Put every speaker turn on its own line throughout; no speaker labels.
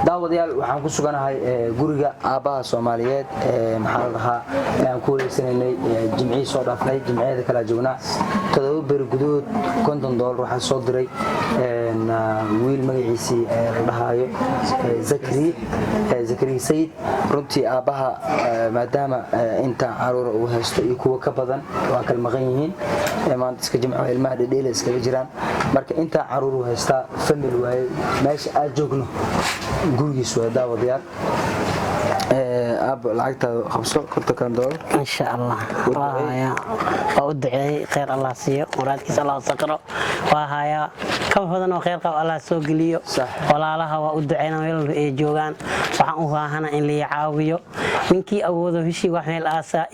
Daawadayaal, waxaan ku suganahay guriga aabbaha Soomaaliyeed ee, maxaa la dhahaa, aan ku wareegsanaynay Jimcihii soo dhaafnay. Jimciyada kalaa joognaa. 7 beri gudahood $50 waxaa soo diray wiil magaciisii la dhahaayo Zakri, Zakriya Sayid. Runtii aabbaha, maadaama inta caruura uu haysto iyo kuwa ka badan waa kala maqan yihiin, maanta iska Jimco, ilmaha dhedheela iskaga jiraan. Marka intaa caruur uu haystaa, family waaye. Meesha aad joogno gurigiis waa. Daawadayaal, aabbo, lacagtaada qabso, $50.
Insha Allah, waa hayaa, waa u duceeyey. Kheyr Allah siiyo, muraadkiisa Allah saqro. Waa hayaa, ka badan oo kheyr qab Allah soo geliyo. Walaalaha waa u duceyna meel walba ay joogaan. Waxaan u baahana in lai caawiyo. Ninkii awoodo heshii wax meel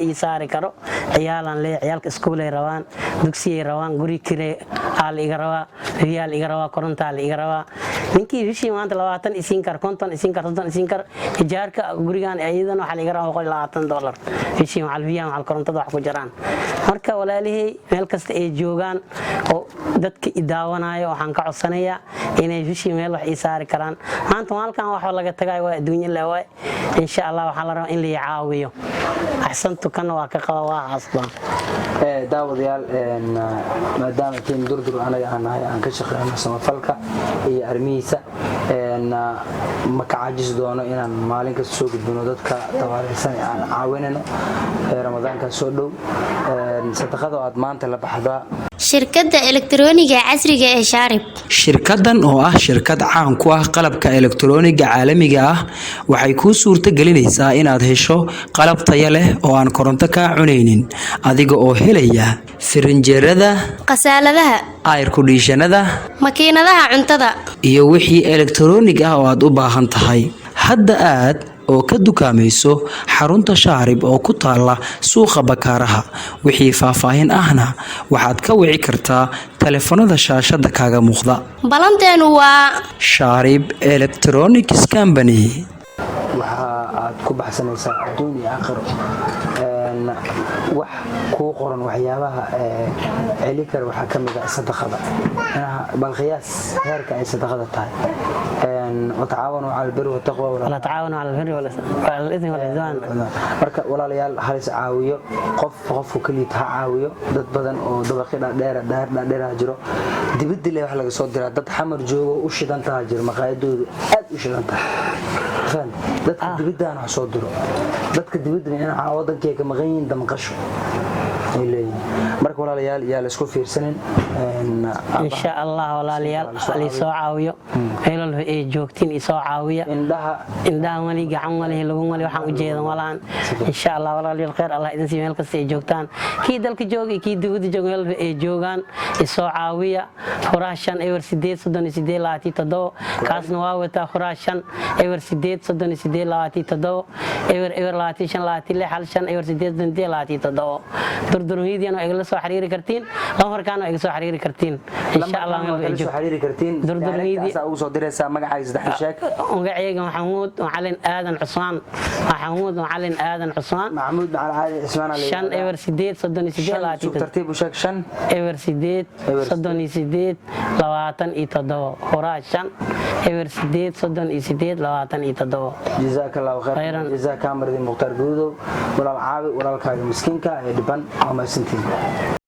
ii saari karo. Ciyaalaan leeya, ciyaalka iskuulay rabaan, dugsiyay rabaan, guri kire aa la iga rabaa, biyaa la iga rabaa, korontaa la iga rabaa. Ninkii heshii maanta 20 isiin kar, 50 isiin kar, 30 isiin kar. Ijaarka gurigan iyadan waxaa la iga rabaa $120 heshii, macal biyaha, macal korontada wax ku jiraan. Marka walaalihey meel kasta ay joogaan oo dadka i daawanayo, waxaan ka codsanayaa inay heshii meel wax ii saari karaan. Maanta maalkan wax laga tagay waa adduunyo le waay. Insha Allah, waxaa la rabaa in la ii caawiyo. Axsantu kana waa ka qaba, waa haastaa.
Daawadayaal, maadaama team Durdur anaga aan nahay, aan ka shaqeyno samafalka iyo arrimihiisa, ma ka caajisi doono inaan maalin kasta soo gudbino dadka tabaaleysan ee aan caawinayno. Ramadaankaa soo dhow, sadaqada aad maanta la baxdaa.
Shirkadda elektarooniga casriga ee Shaarib.
Shirkaddan oo ah shirkad caan ku ah qalabka elektarooniga caalamiga ah, waxay kuu suurto gelinaysaa inaad hesho qalab tayo leh oo aan koronto kaa cunaynin, adiga oo helaya firinjeerada,
khasaaladaha,
air conditionada,
makiinadaha cuntada
iyo wixii elektaroonig ah oo aad u baahan tahay. Hadda aad oo ka dukaamayso xarunta Shaarib oo ku taala Suuqa Bakaaraha. Wixii faahfaahin ahna waxaad ka wici kartaa taleefanada shaashada kaaga muuqda.
Balanteenu waa
Shaarib Electronics Company.
Waxa aad ku baxsanaysaa adduun iyo aakhiro. Wax kuu qoran waxyaabaha celi kara waxaa ka mid ah sadaqada. Bal qiyaas heerka ay sadaqada tahay. وتعاونوا على البر والتقوى
ولا تعاونوا على البر والإثم والعدوان.
Marka walaalayaal, halis caawiyo. Qof qofku kaliya ha caawiyo. Dad badan oo dabaqi dhaadheer dhaar dhaadheer jiro, dibadda le wax laga soo diraa. Dad Xamar joogo u shidantaha jiro, maqaayadoodu aad u shidantaha. Faham, dadka dibaddan wax soo diro, dadka dibadda micnaha wadankay ka maqan yihiin, damqasho ay leeyihiin. Marka walaalayaal, yaa la isku fiirsanin.
Insha Allah, walaalayaal, alisoo caawiyo. Meel walba ay joogtiin isoo caawiya.
Indhaha.
Indhaha mali, gacan mali, lagu mali, waxaan ujeedan malaan. Insha Allah, walaalayaal, khayr Allah idin siiyo meel kasta ay joogtaan. Kii dalka jooga iyo kii dibadda jooga, meel walba ay joogaan isoo caawiya. 05 0 8 38 27, kaasna waa wataa. 05 0 8 38 27, 00 0 25 26 1 5 0 8 38 27. Durdurmidiyan waa igala soo xiriiri kartiin, lambarkaan waa iga soo xiriiri kartiin, insha Allah, meel walba ay
Kala soo
joogtaan.
Xiriiri kartiin.
Durdur Media.
Asaa ugu soo diraysaa. Magacaaga saddex sheeg.
Magacayga Maxamuud Macalin Aadan Cusmaan, Maxamuud Macalin Aadan Cusmaan.
Maxamuud Macalin Aadan Cismaan aa la
5
yidhahdaa.
0 8 38
Shan,
27.
Tartiib u sheeg, shan.
0 8
0
38 27. 05 0 8 38 27.
Jazaaka Allahu khayr.
Khayran.
Jazaaka Amardin Mukhtaar Guudow. Walaal, caawi walaalkaaga miskiinka ee dhiban. Waa mahadsantihiin.